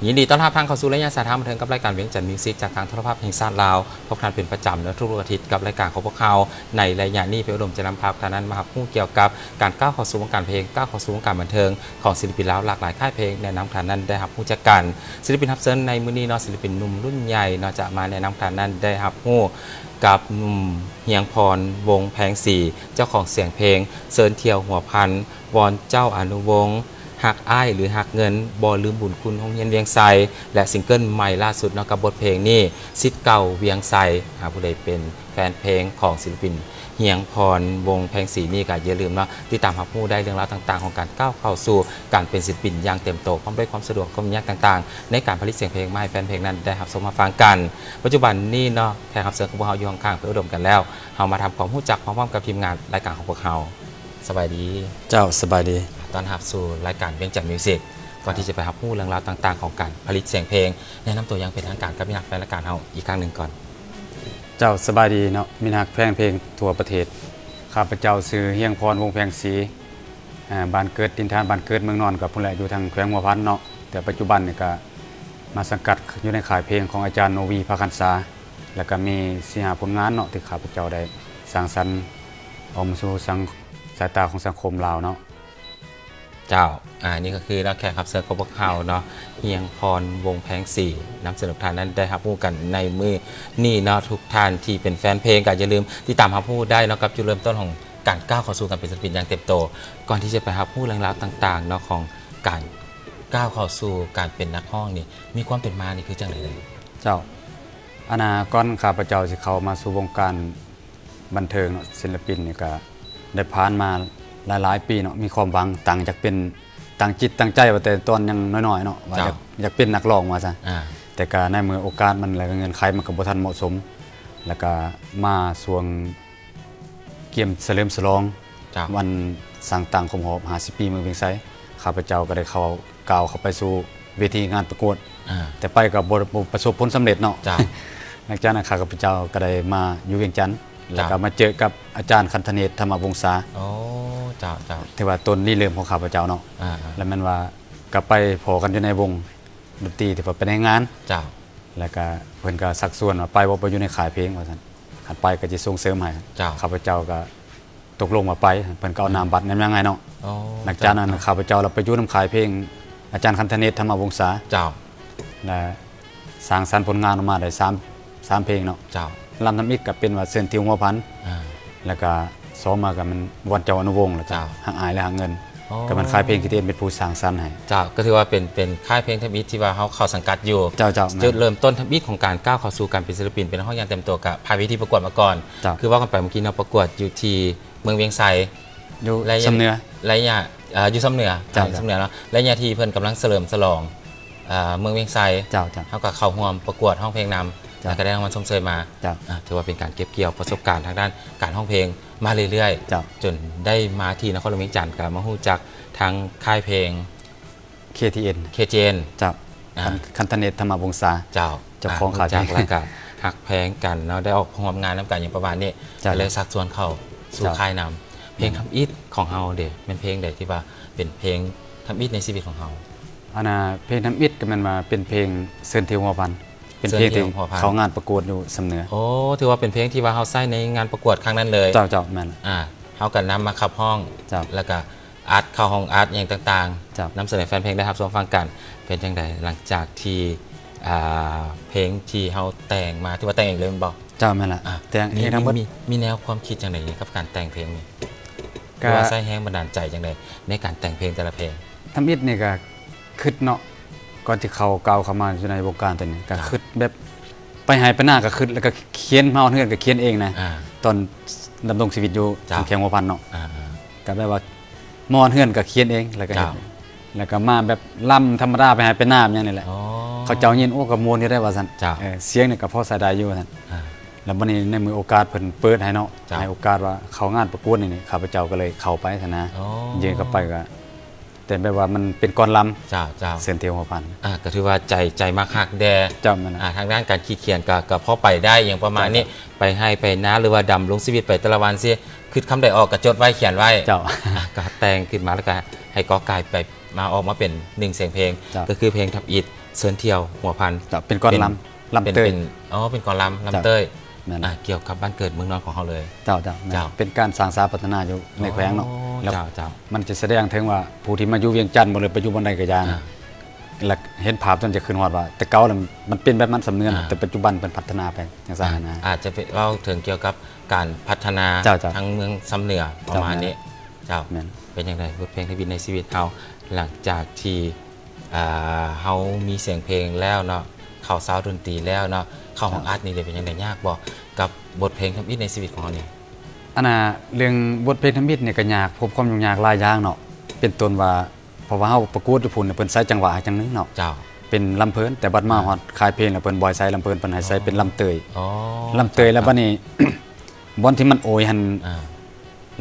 ຍິນດີຕ້ອນຮັບທ່ານເຂົ້າສູ່ໄລຍະສາຍທາງບັນເທີງກັບລາຍການວຽງຈັນມິວສິກ ຈາກທາງໂທລະພາບແຫ່ງຊາດລາວ. ພົບກັນເປັນປະຈຳເນາະ ທຸກໆອາທິດກັບລາຍການຂອງພວກເຮົາ. ໃນໄລຍະນີ້ ເພງອຸດົມຈະນຳພາທ່ານນັ້ນມາຮັບຮູ້ກ່ຽວກັບການກ້າວເຂົ້າສູ່ວົງການເພງ, ກ້າວເຂົ້າສູ່ວົງການບັນເທີງຂອງສິລະປິນລາວຫຼາກຫຼາຍຄ້າຍເພງ. ແນະນຳທ່ານນັ້ນໄດ້ຮັບຮູ້ຈັກກັນ ສິລະປິນຮັບເຊີນໃນມື້ນີ້ເນາະ, ສິລະປິນໜຸ່ມລຸ້ນໃຫຍ່ເນາະ ຈະມາແນະນຳທ່ານນັ້ນໄດ້ຮັບຮູ້ກັບໜຸ່ມ ຮຽງພອນ ວົງແພງສີ ເຈົ້າຂອງສຽງເພງ ເຊີນທ່ຽວຫົວພັນ ວອນເຈົ້າອະນຸວົງ ຮັກອ້າຍຫຼືຮັກເງິນ ບໍ່ລືມບຸນຄຸນໂຮງຮຽນວຽງໄຊ ແລະ ຊິງເກີນໃໝ່ລ່າສຸດເນາະ ກັບບົດເພງນີ້ ສິດເກົ່າວຽງໄຊ. ຫາກຜູ້ໃດເປັນແຟນເພງຂອງສິລະປິນ ຮຽງພອນ ວົງແພງສີນີ້ ກໍຢ່າລືມເນາະ ຕິດຕາມຮັບຮູ້ໄດ້ເລື່ອງລາວຕ່າງໆ ຂອງການກ້າວເຂົ້າສູ່ການເປັນສິລະປິນຢ່າງເຕັມໂຕ ພ້ອມດ້ວຍຄວາມສະດວກ ຄວາມຍາກຕ່າງໆ ໃນການຜະລິດສຽງເພງມາໃຫ້ແຟນເພງນັ້ນໄດ້ຮັບຊົມຮັບຟັງກັນ. ປັດຈຸບັນນີ້ເນາະ ແຂກຮັບເຊີນຂອງພວກເຮົາຢູ່ຂ້າງໆ ເພງອຸດົມກັນແລ້ວ. ເຮົາມາທຳຄວາມຮູ້ຈັກພ້ອມໆກັບທີມງານລາຍການຂອງພວກເຮົາ. ສະບາຍດີ. ເຈົ້າ, ສະບາຍດີ. ຕ້ອນຮັບສູ່ລາຍການວຽງຈັນມິວສິກ. ກ່ອນທີ່ຈະໄປຮັບຮູ້ເລື່ອງລາວຕ່າງໆຂອງການຜະລິດສຽງເພງ, ແນະນຳຕົວຢ່າງເປັນທາງການກັບມິດຮັກແຟນລາຍການເຮົາອີກຄັ້ງໜຶ່ງກ່ອນ. ເຈົ້າ, ສະບາຍດີເນາະ, ມິດຮັກແຟນເພງທົ່ວປະເທດ. ຂ້າພະເຈົ້າຊື່ ຮຽງພອນ ວົງແພງສີ, ອາ, ບ້ານເກີດ, ຖິ່ນຖານບ້ານເກີດເມືອງນອນກໍພຸ້ນແຫຼະ, ຢູ່ທາງແຂວງຫົວພັນເນາະ, ແຕ່ປັດຈຸບັນນີ້ກໍມາສັງກັດຢູ່ໃນຄ້າຍເພງຂອງອາຈານໂນວີ ພາຄັນສາ. ແລ້ວກໍມີສີ່ຫ້າຜົນງານເນາະ ທີ່ຂ້າພະເຈົ້າໄດ້ສ້າງສັນອອກມາສູ່ສັງ ສາຍຕາຂອງສັງຄົມລາວເນາະ. ເຈົ້າ, ອາ, ນີ້ກໍຄືເນາະ ແຂກຮັບເຊີນຂອງພວກເຮົາເນາະ, ຮຽງພອນ ວົງແພງສີ, ນຳສະເໜີທ່ານນັ້ນໄດ້ຮັບຮູ້ກັນໃນມື້ນີ້ເນາະ. ທຸກທ່ານທີ່ເປັນແຟນເພງກໍຢ່າລືມຕິດຕາມຮັບຮູ້ໄດ້ເນາະ ກັບຈຸດເລີ່ມຕົ້ນຂອງການກ້າວເຂົ້າສູ່ການເປັນສິລະປິນຢ່າງເຕັມໂຕ. ກ່ອນທີ່ຈະໄປຮັບຮູ້ເລື່ອງລາວຕ່າງໆເນາະ ຂອງການກ້າວເຂົ້າສູ່ການເປັນນັກຮ້ອງນີ້ ມີຄວາມເປັນມານີ້ຄືຈັ່ງໃດເລີຍ? ເຈົ້າ, ອັນນ່າ ກ່ອນຂ້າພະເຈົ້າຊິເຂົ້າມາສູ່ວົງການ ບັນເທີງເນາະ, ສິລະປິນນີ້ກະໄດ້ຜ່ານມາຫຼາຍໆປີເນາະ, ມີຄວາມຫວັງ, ຕັ້ງຢາກເປັນ, ຕັ້ງຈິດຕັ້ງໃຈວ່າແຕ່ຕອນຍັງນ້ອຍໆເນາະ ວ່າຢາກ, ເຈົ້າ, ຢາກເປັນນັກຮ້ອງວ່າຊັ້ນ. ອາ, ແຕ່ກະໃນເມື່ອໂອກາດມັນ ແລະ ເງື່ອນໄຂມັນກະບໍ່ທັນເໝາະສົມ, ແລ້ວກະມາຊ່ວງກຽມສະເຫຼີມສະຫຼອງ, ເຈົ້າ, ວັນສ້າງຕັ້ງຄົບຮອບຫ້າສິບປີເມືອງວຽງໄຊ, ຂ້າພະເຈົ້າກະໄດ້ເຂົ້າ ກ້າວເຂົ້າໄປສູ່ເວທີງານປະກວດ, ອາ, ແຕ່ໄປກໍບໍ່, ບໍ່ປະສົບຜົນສຳເລັດເນາະ. ເຈົ້າ, ຫຼັງຈາກນັ້ນຂ້າພະເຈົ້າກໍໄດ້ມາຢູ່ວຽງຈັນ, ເຈົ້າ, ແລ້ວກໍມາເຈີກັບອາຈານ ຄັນທະເນດ ທຳມະວົງສາ. ໂອ້, ເຈົ້າ, ເຈົ້າ, ຖືວ່າຕົ້ນລິເລີ່ມຂອງຂ້າພະເຈົ້າເນາະ. ອາ, ອາ, ແລ້ວແມ່ນວ່າກໍໄປພໍ້ກັນຢູ່ໃນວົງດົນຕີທີ່ວ່າໄປໃນງານ. ເຈົ້າ, ແລ້ວກໍເພິ່ນກໍຊັກຊວນວ່າ ໄປບໍ່ ໄປຢູ່ໃນຄ້າຍເພງວ່າຊັ້ນ, ຄັນໄປກໍຈະສົ່ງເສີມໃຫ້. ເຈົ້າ, ຂ້າພະເຈົ້າກໍ ຕົກລົງວ່າໄປ, ເພິ່ນກໍເອົານາມບັດນຳຫຍັງໃຫ້ເນາະ. ໂອ້, ຫຼັງຈາກນັ້ນ ເຈົ້າ, ເຈົ້າ, ຂ້າພະເຈົ້າລະໄປຢູ່ນຳຄ້າຍເພງອາຈານ ຄັນທະເນດ ທຳມະວົງສາ. ເຈົ້າ, ລະສ້າງສັນຜົນງານອອກມາໄດ້ສາມ, ສາມເພງເນາະ. ເຈົ້າ, ລຳທຳອິດກໍເປັນວ່າເຊີນທ່ຽວຫົວພັນ, ອາ, ແລ້ວກໍສອງມາກໍແມ່ນວັນເຈົ້າອະນຸວົງ, ແລ້ວກໍ, ເຈົ້າ, ຮັກອ້າຍ ແລະ ຮັກເງິນ, ອໍ, ກໍແມ່ນຄ້າຍເພງທີ່ເຕັມເປັນຜູ້ສ້າງສັນໃຫ້. ເຈົ້າ, ກໍຖືວ່າເປັນ, ເປັນຄ້າຍເພງທຳອິດທີ່ວ່າເຮົາເຂົ້າສັງກັດຢູ່. ເຈົ້າ, ເຈົ້າ, ແມ່ນ. ຈຸດເລີ່ມຕົ້ນທຳອິດຂອງການກ້າວເຂົ້າສູ່ການເປັນສິລະປິນ ເປັນນັກຮ້ອງຢ່າງເຕັມຕົວ ກໍຜ່ານເວທີປະກວດມາກ່ອນ. ເຈົ້າ, ຄືເວົ້າກັນໄປເມື່ອກີ້ເນາະ, ປະກວດຢູ່ທີ່ ເມືອງວຽງໄຊ, ຢູ່ ໄລຍະ ຊຳເໜືອ, ໄລຍະ ເອີ ຢູ່ຊຳເໜືອ, ເຈົ້າ, ຢູ່ຊຳເໜືອເນາະ, ໄລຍະທີ່ເພິ່ນກຳລັງສະເຫຼີມສະຫຼອງ ເອີ ເມືອງວຽງໄຊ. ເຈົ້າ, ເຈົ້າ, ເຮົາກໍເຂົ້າຮ່ວມປະກວດຮ້ອງເພງນຳ, ເຈົ້າ, ແລ້ວກໍໄດ້ລາງວັນຊົມເຊີຍມາ. ເຈົ້າ, ອາ, ຖືວ່າເປັນການເກັບກ່ຽວປະສົບການທາງດ້ານການຮ້ອງເພງມາເລື້ອຍໆ. ເຈົ້າ, ຈົນໄດ້ມາທີ່ນະຄອນຫຼວງວຽງຈັນ, ກໍມາຮູ້ຈັກທາງຄ້າຍເພງ ເຄທີເອັນ ເຄທີເອັນ ເຈົ້າ, ອາ, ຄັນ, ຄັນທະເນດ ທຳມະວົງສາ. ເຈົ້າ, ເຈົ້າຂອງ ອາ, ຮູ້ຈັກ ແລ້ວກະຮັກແພງກັນເນາະ, ໄດ້ອອກຮ່ວມງານນຳກັນຫຍັງປະມານນີ້, ເຈົ້າ, ກໍເລີຍຊັກຊວນເຂົ້າສູ່ ເຈົ້າ, ຄ້າຍນຳ. ເພງທຳອິດຂອງເຮົາເດ ແມ່ນເພງໃດທີ່ວ່າເປັນເພງທຳອິດໃນຊີວິດຂອງເຮົາ? ອັນນ່າ ເພງທຳອິດກໍແມ່ນວ່າເປັນເພງເຊີນທ່ຽວຫົວພັນ, ເປັນເພງທີ່ເຂົ້າງານປະກວດຢູ່ຊຳເໜືອ. ໂອ້, ຖືວ່າເປັນເພງທີ່ວ່າເຮົາໃຊ້ໃນງານປະກວດຄັ້ງນັ້ນເລີຍ. ເຈົ້າ, ເຈົ້າ, ແມ່ນ. ອາ, ເຮົາກໍນຳມາຂັບຮ້ອງ, ເຈົ້າ, ແລ້ວກໍ ອັດເຂົ້າຫ້ອງອັດຫຍັງຕ່າງໆ, ເຈົ້າ, ນຳສະເໜີແຟນເພງໄດ້ຮັບຊົມຟັງກັນ. ເປັນຈັ່ງໃດຫຼັງຈາກທີ່ ອ່າ ເພງທີ່ເຮົາແຕ່ງມາ ຖືວ່າແຕ່ງເອງເລີຍແມ່ນບໍ່? ເຈົ້າ, ແມ່ນລະ. ອາ, ແຕ່ງເອງທັງໝົດ. ມີ, ມີ, ມີແນວຄວາມຄິດຈັ່ງໃດກັບການແຕ່ງເພງນີ້? ກະ ຫຼືວ່າໃຊ້ແຮງບັນດານໃຈຈັ່ງໃດໃນການແຕ່ງເພງແຕ່ລະເພງ? ທຳອິດນີ້ກະຄຶດເນາະ, ກ່ອນທີ່ເຂົາ ກ້າວເຂົ້າມາຢູ່ໃນວົງການໂຕນີ້ ກະ ເຈົ້າ, ຄຶດແບບໄປໄຮ່ໄປນາກະຄຶດ, ແລ້ວກະຂຽນ ມາຮອດເຮືອນກະຂຽນເອງນະ. ອາ, ຕອນດຳລົງຊີວິດຢູ່ ເຈົ້າ, ແຂວງຫົວພັນເນາະ. ອາ, ກະແບບວ່າ ມາຮອດເຮືອນກໍຂຽນເອງ ແລ້ວກໍເຮັດເອງ, ເຈົ້າ, ແລ້ວກໍມາແບບລຳທຳມະດາ ໄປໄຮ່ໄປນາຫຍັງນີ້ແຫຼະ. ອໍ, ເຂົາເຈົ້າຍິນ ໂອ້ ກໍມ່ວນຢູ່ໄດ໋ວ່າຊັ້ນ. ເຈົ້າ, ເອີ, ສຽງນີ້ກໍພໍໃຊ້ໄດ້ຢູ່ວ່າຊັ້ນ. ອ່າ, ແລ້ວບັດນີ້ໃນມື້ໂອກາດເພິ່ນເປີດໃຫ້ເນາະ, ເຈົ້າ, ໃຫ້ໂອກາດວ່າເຂົ້າງານປະກວດນີ້ ຂ້າພະເຈົ້າກໍເລີຍເຂົ້າໄປຊັ້ນນະ. ອໍ, ຍື່ນເຂົ້າໄປກໍ ແຕ່ແບບວ່າມັນເປັນກ່ອນລຳ. ເຈົ້າ, ເຈົ້າ, ເຊີນທ່ຽວຫົວພັນ. ອ່າ, ກໍຖືວ່າໃຈ, ໃຈມັກຮັກແດ່. ເຈົ້າ, ແມ່ນລະ. ອ່າ, ທາງດ້ານການຂີດຂຽນກໍ, ກໍພໍໄປໄດ້ ຫຍັງປະມານນີ້. ເຈົ້າ, ເຈົ້າ. ໄປໄຮ່ໄປນາ ຫຼືວ່າດຳລົງຊີວິດໄປແຕ່ລະວັນຊີ້ ຄຶດຄຳໃດອອກກໍຈົດໄວ້ຂຽນໄວ້. ເຈົ້າ, ອ່າ, ກໍແຕ່ງຂຶ້ນມາ ແລ້ວກໍໃຫ້ກໍກາຍໄປມາ ອອກມາເປັນໜຶ່ງສຽງເພງ. ເຈົ້າ, ກໍຄືເພງທຳອິດ ເຊີນທ່ຽວຫົວພັນ ເຈົ້າ ເປັນກອນລຳ ເປັນ ລຳເຕີຍ ເປັນ ເປັນ ອໍ ເປັນກອນລຳ ລຳເຕີຍ ເຈົ້າ ແມ່ນ ອ່າ ກ່ຽວກັບບ້ານເກີດເມືອງນອນຂອງເຮົາເລີຍ ເຈົ້າ ເຈົ້າ ແມ່ນ ເຈົ້າ ເປັນການສ້າງສາພັດທະນາຢູ່ໃນແຂວງເນາະ ອໍ ແລ້ວ ເຈົ້າ ເຈົ້າ ມັນຈະສະແດງເຖິງວ່າຜູ້ທີ່ມາຢູ່ວຽງຈັນບໍ່ ຫຼືໄປຢູ່ບ່ອນໃດກໍຢ່າ ອ່າ ແລ້ວເຫັນພາບ ຈົນຈະຂຶ້ນຮອດວ່າ ແຕ່ເກົ່າລະມັນເປັນແບບນັ້ນສຳເນືອ ອ່າ ແຕ່ປັດຈຸບັນເພິ່ນພັດທະນາໄປຈັ່ງຊັ້ນ ອ່າ ນະ ອາດຈະເວົ້າເຖິງກ່ຽວກັບການພັດທະນາ ເຈົ້າ ເຈົ້າ ທາງເມືອງຊຳເໜືອ ເຈົ້າ ປະມານນີ້ ແມ່ນ ເຈົ້າ ແມ່ນ ເປັນຈັ່ງໃດບົດເພງທຳອິດໃນຊີວິດເຮົາ ຫຼັງຈາກທີ່ ອ່າ ເຮົາມີສຽງເພງແລ້ວເນາະ ເຂົ້າຊາວດົນຕີແລ້ວເນາະ ເຂົ້າຫ້ອງອັດນີ້ເດ ເປັນຈັ່ງໃດ ຍາກບໍ່ ກັບບົດເພງທຳອິດໃນຊີວິດຂອງເຮົານີ້? ອັນນ່າ ເລື່ອງບົດເພງທຳອິດນີ້ກໍຍາກ ພົບຄວາມຫຍຸ້ງຍາກຫຼາຍຢ່າງເນາະ ເປັນຕົ້ນວ່າ ເພາະວ່າເຮົາປະກວດຢູ່ພຸ້ນ ເພິ່ນໃຊ້ຈັງຫວະໃຫ້ຈັ່ງໜຶ່ງເນາະ ເຈົ້າ ເປັນລຳເພີນ ແຕ່ບັດມາ ອ່າ ຮອດຄ້າຍເພງແລ້ວ ເພິ່ນບໍ່ໃຫ້ໃຊ້ລຳເພີນ ເພິ່ນໃຫ້ໃຊ້ເປັນລຳເຕີຍ ອໍ ລຳເຕີຍ ແລ້ວບັດນີ້ ບ່ອນທີ່ມັນໂອຍຫັ້ນ ອ່າ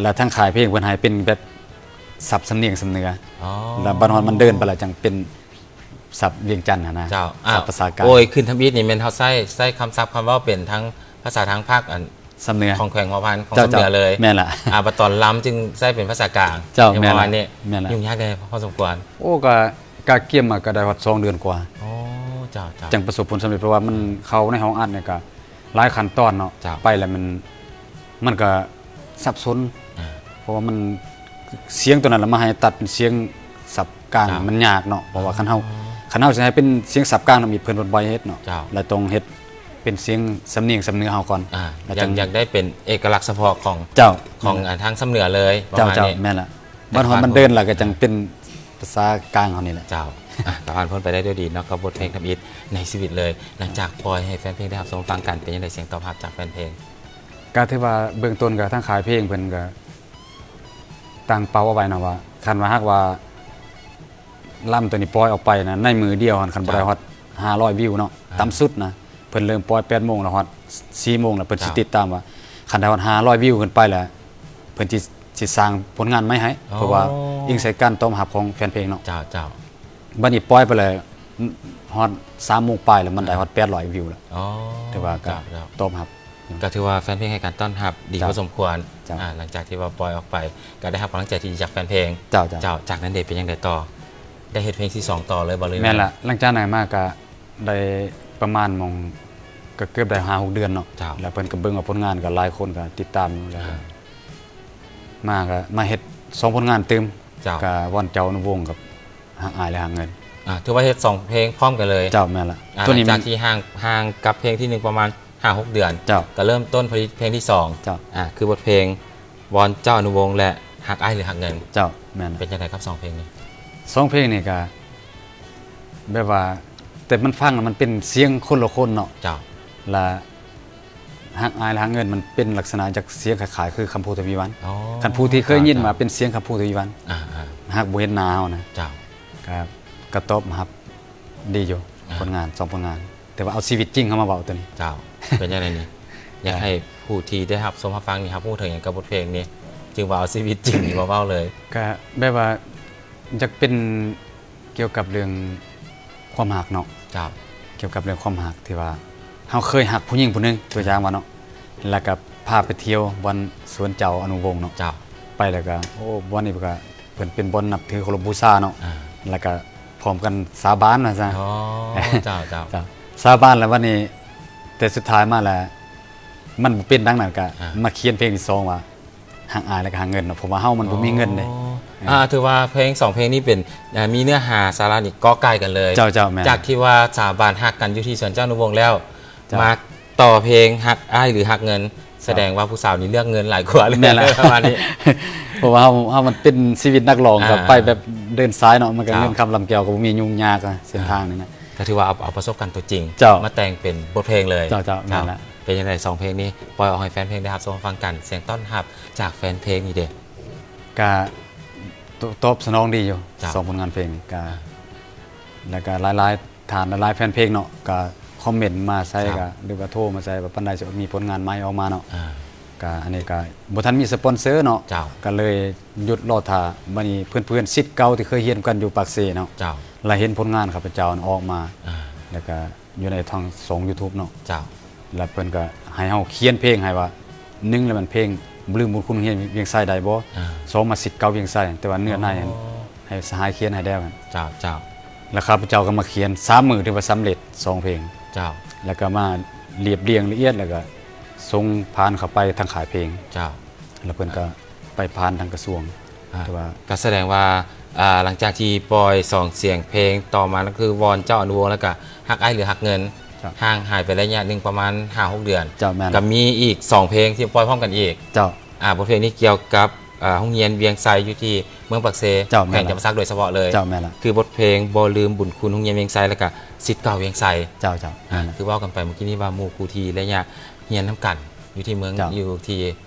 ແລ້ວທາງຄ້າຍເພງເພິ່ນໃຫ້ເປັນແບບສັບສຳນຽງສຳເໜືອ ອໍ ແລ້ວບັດຮອດມັນເດີນໄປແລ້ວຈັ່ງເປັນສັບວຽງຈັນຫັ້ນນະ ເຈົ້າ ອ່າ ສັບພາສາກາງ ໂອຍຂຶ້ນທຳອິດນີ້ແມ່ນເຮົາໃຊ້ ໃຊ້ຄຳສັບຄຳເວົ້າເປັນທາງພາສາທາງພາກອັນ ສຳເໜືອ ຂອງແຂວງຫົວພັນ ຂອງ ເຈົ້າ ສຳເໜືອເລີຍ ແມ່ນລະ ອ່າ ບັດຕອນລຳຈຶ່ງໃຊ້ເປັນພາສາກາງ ເຈົ້າ ແມ່ນລະ ປະມານນີ້ ແມ່ນລະ ຫຍຸ້ງຍາກແດ່ພໍສົມຄວນ ໂອ້ ກໍ ກະກຽມມາກໍໄດ້ຮອດສອງເດືອນກວ່າ ອໍ ເຈົ້າ ເຈົ້າ ຈັ່ງປະສົບຜົນສຳເລັດ ເພາະວ່າມັນ ອ່າ ເຂົ້າໃນຫ້ອງອັດນີ້ກໍຫຼາຍຂັ້ນຕອນເນາະ ເຈົ້າ ໄປແລ້ວມັນ ມັນກໍສັບສົນ ອ່າ ເພາະວ່າມັນ ສຽງຕົວນັ້ນລະມາໃຫ້ຕັດເປັນສຽງສັບກາງ ເຈົ້າ ມັນຍາກເນາະ ເພາະວ່າ ອໍ ຄັນເຮົາ ຄັນເຮົາຊິໃຫ້ເປັນສຽງສັບກາງທຳອິດ ເພິ່ນບໍ່ໃຫ້ເຮັດເນາະ ເຈົ້າ ແລ້ວຕ້ອງເຮັດເປັນສຽງສຳນຽງສຳເໜືອເຮົາກ່ອນ ອ່າ ແລ້ວ ຢາກ ຈັ່ງ ຢາກໄດ້ເປັນເອກະລັກສະເພາະຂອງ ເຈົ້າ ຂອງ ແມ່ນລະ ອ່າ ທາງສຳເໜືອເລີຍ ເຈົ້າ ປະມານນີ້ ເຈົ້າ ແມ່ນລະ ບັດຮອດມັນເດີນແລ້ວກໍຈັ່ງເປັນພາສາກາງເຮົານີ້ແຫຼະ ເຈົ້າ ອ່ະ ກໍຜ່ານພົ້ນໄປໄດ້ດ້ວຍດີເນາະ ກັບບົດເພງທຳອິດໃນຊີວິດເລີຍ ຫຼັງຈາກປ່ອຍໃຫ້ແຟນເພງໄດ້ຮັບຊົມຟັງກັນ ເປັນຈັ່ງໃດສຽງຕອບຮັບຈາກແຟນເພງ? ກໍຖືວ່າເບື້ອງຕົ້ນກໍທາງຄ້າຍເພງເພິ່ນກໍຕັ້ງເປົ້າເອົາໄວ້ເນາະວ່າ ຄັນວ່າຫາກວ່າລຳໂຕນີ້ປ່ອຍອອກໄປນະ ໃນມື້ດຽວຫັ້ນ ຄັນບໍ່ໄດ້ຮອດຫ້າຮ້ອຍວິວເນາະ ອ່າ ຕ່ຳສຸດນະ ເພິ່ນເລີ່ມປ່ອຍແປດໂມງແລ້ວ ຮອດສີ່ໂມງແລ້ວ ເພິ່ນຊິ ເຈົ້າ ຕິດຕາມວ່າ ຄັນໄດ້ຮອດຫ້າຮ້ອຍວິວຂຶ້ນໄປແລ້ວ ເພິ່ນຊິ ຊິສ້າງຜົນງານໃໝ່ໃຫ້ ອໍ ເພາະວ່າອີງໃສ່ການຕອບຮັບຂອງແຟນເພງເນາະ ເຈົ້າ ເຈົ້າ ບັດນີ້ປ່ອຍໄປແລ້ວ ຮອດສາມໂມງປາຍແລ້ວ ມັນໄດ້ ອ່າ ຮອດແປດຮ້ອຍວິວແລ້ວ ອໍ ຖືວ່າກໍ ເຈົ້າ ເຈົ້າ ຕອບຮັບ ກໍຖືວ່າແຟນເພງໃຫ້ການຕ້ອນຮັບດີ ເຈົ້າ ພໍສົມຄວນ ເຈົ້າ ອ່າ ຫຼັງຈາກທີ່ວ່າປ່ອຍອອກໄປ ກໍໄດ້ຮັບກຳລັງໃຈທີ່ຈາກແຟນເພງ ເຈົ້າ ເຈົ້າ ເຈົ້າ ຈາກນັ້ນເດ ເປັນຈັ່ງໃດຕໍ່ ໄດ້ເຮັດເພງທີສອງຕໍ່ເລີຍບໍ່ ຫຼື ແມ່ນລະ ຫຼັງຈາກນັ້ນມາກໍ ໄດ້ປະມານໝ່ອງ ກໍເກືອບໄດ້ຫ້າຫົກເດືອນເນາະ ເຈົ້າ ແລ້ວເພິ່ນກໍເບິ່ງວ່າຜົນງານກໍຫຼາຍຄົນກໍຕິດຕາມຢູ່ ແລ້ວ ອ່າ ມາກໍມາເຮັດສອງຜົນງານຕື່ມ ເຈົ້າ ກໍວອນເຈົ້າອະນຸວົງກັບຮັກອ້າຍ ແລະ ຮັກເງິນ ອ່າ ຖືວ່າເຮັດສອງເພງພ້ອມກັນເລີຍ ເຈົ້າ ແມ່ນລະ ອ່າ ຕົວນີ້ ຫຼັງຈາກທີ່ຫ່າງ ຫ່າງກັບເພງທີໜຶ່ງປະມານຫ້າຫົກເດືອນ ເຈົ້າ ກໍເລີ່ມຕົ້ນຜະລິດເພງທີສອງ ເຈົ້າ ອ່າ ຄືບົດເພງ ວອນເຈົ້າອະນຸວົງ ແລະ ຮັກອ້າຍ ຫຼື ຮັກເງິນ ເຈົ້າ ແມ່ນ ເປັນຈັ່ງໃດກັບສອງເພງນີ້? ສອງເພງນີ້ກະແບບວ່າ ແຕ່ມັນຟັງແລ້ວມັນເປັນສຽງຄົນລະຄົນເນາະ ເຈົ້າ ລະຮັກອ້າຍ ແລະ ຮັກເງິນ ມັນເປັນລັກສະນະຈາກສຽງຄ້າຍໆ ຄືຄຳພູ ທະວີວັນ ອໍ ຄັນຜູ້ທີ່ເຄີຍຍິນວ່າເປັນສຽງຄຳພູ ທະວີວັນ ອ່າໆ ຫາກບໍ່ເຫັນໜ້າເຮົານະ ເຈົ້າ ກະ ກະຕອບຮັບດີຢູ່ ອ່າ ຜົນງານ ສອງຜົນງານ ແຕ່ວ່າເອົາຊີວິດຈິງເຂົ້າມາເວົ້າຕົວນີ້ ເຈົ້າ ເປັນຈັ່ງໃດນີ້? ຢາກໃຫ້ຜູ້ທີ່ໄດ້ຮັບຊົມຮັບຟັງນີ້ ຮັບຮູ້ເຖິງຫຍັງກັບບົດເພງນີ້ ຈຶ່ງວ່າເອົາຊີວິດຈິງນີ້ມາເວົ້າເລີຍ? ກະແບບວ່າຢາກເປັນກ່ຽວກັບເລື່ອງຄວາມຮັກເນາະ ເຈົ້າ ກ່ຽວກັບເລື່ອງຄວາມຮັກທີ່ວ່າເຮົາເຄີຍຮັກຜູ້ຍິງຜູ້ໜຶ່ງ ຕົວຢ່າງວ່າເນາະ ແລ້ວກະພາໄປທ່ຽວບ່ອນສວນເຈົ້າອະນຸວົງເນາະ ເຈົ້າ ໄປແລ້ວກະ ໂອ້ ບ່ອນນີ້ກະ ເພິ່ນເປັນບ່ອນນັບຖືເຄົາລົບບູຊາເນາະ ອ່າ ແລ້ວກະພ້ອມກັນສາບານວ່າຊະ ອໍ ເຈົ້າ ເຈົ້າ ເຈົ້າ ສາບານແລ້ວບັດນີ້ ແຕ່ສຸດທ້າຍມາແລ້ວ ມັນບໍ່ເປັນດັ່ງນັ້ນ ກະ ອ່າ ມາຂຽນເພງທີສອງວ່າ ຮັກອ້າຍ ແລະ ກະຮັກເງິນເນາະ ເພາະວ່າເຮົາມັນບໍ່ມີເງິນເດ້ ອໍ ອ່າ ຖືວ່າເພງສອງເພງນີ້ເປັນ ອ່າ ມີເນື້ອຫາສາລະນີ້ກໍໃກ້ກັນເລີຍ ເຈົ້າ ເຈົ້າ ແມ່ນ ຈາກທີ່ວ່າສາບານຮັກກັນຢູ່ທີ່ສວນເຈົ້າອະນຸວົງແລ້ວ ເຈົ້າ ມາຕໍ່ເພງຮັກອ້າຍ ຫຼື ຮັກເງິນ ສະແດງວ່າຜູ້ສາວນີ້ເລືອກເງິນຫຼາຍກວ່າ ແມ່ນລະ ປະມານນີ້ ເພາະວ່າເຮົາ ເຮົາມັນເປັນຊີວິດນັກຮ້ອງ ອ່າ ກໍໄປແບບເດີນສາຍເນາະ ມັນກໍ ເຈົ້າ ເງິນຄຳລຳແກ້ວກໍບໍ່ມີ ຫຍຸ້ງຍາກ ອ່າ ເສັ້ນທາງນີ້ນະ ກໍຖືວ່າເອົາ ເອົາປະສົບການຕົວຈິງ ເຈົ້າ ມາແຕ່ງເປັນບົດເພງເລີຍ ເຈົ້າ ເຈົ້າ ເຈົ້າ ແມ່ນລະ ເປັນຈັ່ງໃດສອງເພງນີ້ ປ່ອຍອອກໃຫ້ແຟນເພງໄດ້ຮັບຊົມຟັງກັນ ສຽງຕ້ອນຮັບຈາກແຟນເພງນີ້ເດ? ກະຕ- ຕອບສະໜອງດີຢູ່ ເຈົ້າ ສອງຜົນງານເພງນີ້ ກະ ອ່າ ແລ້ວກະຫຼາຍໆ ທ່ານຫຼາຍໆແຟນເພງເນາະ ກະຄອມເມັນມາໃສ່ ເຈົ້າ ກະ ຫຼືວ່າໂທມາໃສ່ວ່າປານໃດຊິມີຜົນງານໃໝ່ອອກມາເນາະ ອ່າ ກະອັນນີ້ກະບໍ່ທັນມີສະປອນເຊີເນາະ ເຈົ້າ ກະເລີຍຢຸດລໍຖ້າ ບັດນີ້ເພື່ອນໆສິດເກົ່າທີ່ເຄີຍຮຽນກັນຢູ່ປາກເຊເນາະ ເຈົ້າ ລະເຫັນຜົນງານຂ້າພະເຈົ້າອອກມາ ອ່າ ແລ້ວກະຢູ່ໃນທາງຊ່ອງຢູທູບເນາະ ເຈົ້າ ລະເພິ່ນກະໃຫ້ເຮົາຂຽນເພງໃຫ້ວ່າ ໜຶ່ງລະແມ່ນເພງລືມບຸນຄຸນໂຮງຮຽນວຽງໄຊໄດ້ບໍ່? ອ່າ ສອງມາສິດເກົ່າວຽງໄຊ ແຕ່ວ່າເນື້ອໃນຫັ້ນ ອໍ ໃຫ້ສະຫາຍຂຽນໃຫ້ແດ່ຫັ້ນ ເຈົ້າ ເຈົ້າ ແລ້ວຂ້າພະເຈົ້າກໍມາຂຽນ ສາມມື້ຖືວ່າສຳເລັດສອງເພງ. ເຈົ້າ. ແລ້ວກໍມາລຽບລຽງລະອຽດ ແລ້ວກໍສົ່ງຜ່ານເຂົ້າໄປທາງຄ້າຍເພງ. ເຈົ້າ. ແລ້ວເພິ່ນກໍໄປຜ່ານທາງກະຊວງ. ອ່າ ຖືວ່າ ກໍສະແດງວ່າ ອ່າ ຫຼັງຈາກທີ່ປ່ອຍສອງສຽງເພງ ຕໍ່ມາກໍຄືວອນເຈົ້າອະນຸວົງ ແລ້ວກໍຮັກອ້າຍຫຼືຮັກເງິນ ເຈົ້າ. ຫ່າງຫາຍໄປໄລຍະໜຶ່ງປະມານຫ້າຫົກເດືອນ. ເຈົ້າ ແມ່ນ. ກໍມີອີກສອງເພງທີ່ປ່ອຍພ້ອມກັນອີກ. ເຈົ້າ. ອ່າ ບົດເພງນີ້ກ່ຽວກັບ ອ່າ ໂຮງຮຽນວຽງໄຊ ຢູ່ທີ່ເມືອງປາກເຊ ເຈົ້າ ແຂວງຈຳປາສັກໂດຍສະເພາະເລີຍ. ເຈົ້າ ແມ່ນລະ. ຄືບົດເພງບໍ່ລືມບຸນຄຸນໂຮງຮຽນວຽງໄຊ ແລ້ວກະສິດເກົ່າວຽງໄຊ. ເຈົ້າ ເຈົ້າ. ອ່າ ແມ່ນລະ. ຄືເວົ້າກັນໄປມື້ກີ້ນີ້ວ່າ ໝູ່ຄູ່ທີ່ໄລຍະຮຽນນຳກັນ ຢູ່ທີ່ເມືອງ ເຈົ້າ. ຢູ່ທີ່